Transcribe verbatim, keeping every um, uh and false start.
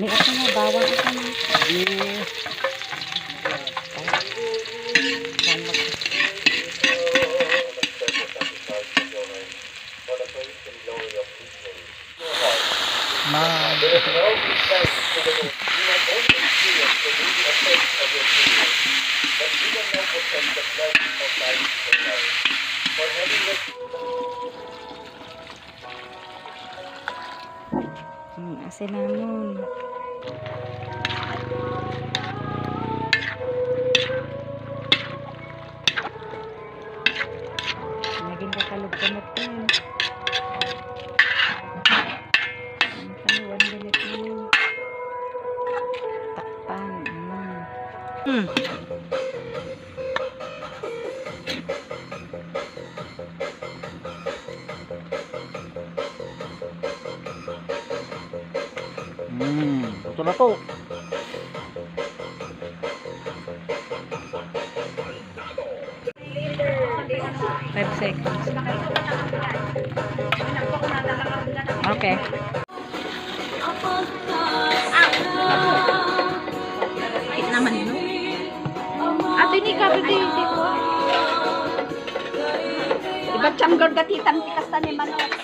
Ni ako nga, bawang ako na. Di. Ma. Hmm, asin namon. Naging kakalog ka na rin. Ang one minute na. Takpan. Mm. Mm. Mm, ito na po. Five seconds. Okay. Naman, no? Ate, ni kapit, eh, hindi ko. Iba, tiyanggal gatitan, tikas na ni manok.